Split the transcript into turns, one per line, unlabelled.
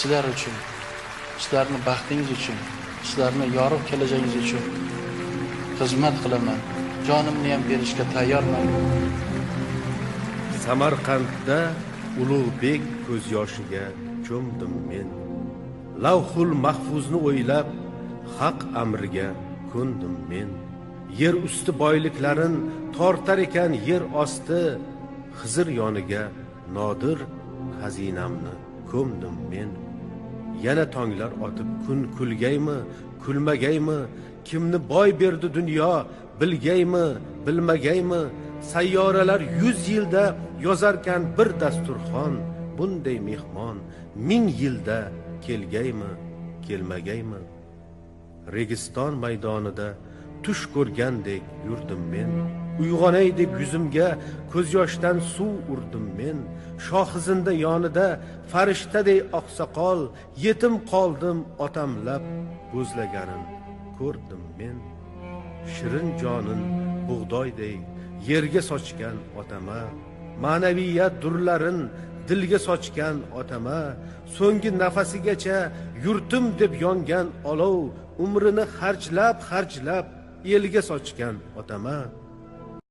Sizlar uchun, sizlarni baxtingiz uchun, sizlarni yorug' kelajagingiz uchun xizmat qilaman. Jonimni ham berishga tayyorman.
Samarqandda Ulug'bek ko'z yoshiga cho'mdim men. Lavhul mahfuzni o'ylab haq amriga ko'ndim men. Yer usti boyliklarin tortar ekan yer osti, Xizr yoniga nodir xazinamni ko'mdim men. Yana tonglar otib kun kulgaymi, kulmagaymi, kimni boy berdi dunyo bilgaymi, bilmagaymi? Sayyoralar 100 yilda yozarkan bir dasturxon, bunday mehmon 1000 yilda kelgaymi, kelmagaymi? Registon maydonida tush ko'rgandek yurdim men. Uyg'onay deb yuzimga ko'z yoshdan suv urdim men. Shohizinda yonida farishtaday oqsoqol, yetim qoldim otamlab go'zlaganin ko'rdim men. Shirin jonin bug'doyday yerga sochgan otama, ma'naviyat durlarin dilga sochgan otama, so'nggi nafasigacha yurtim deb yongan olov, umrini xarjlab xarjlab elga sochgan otama.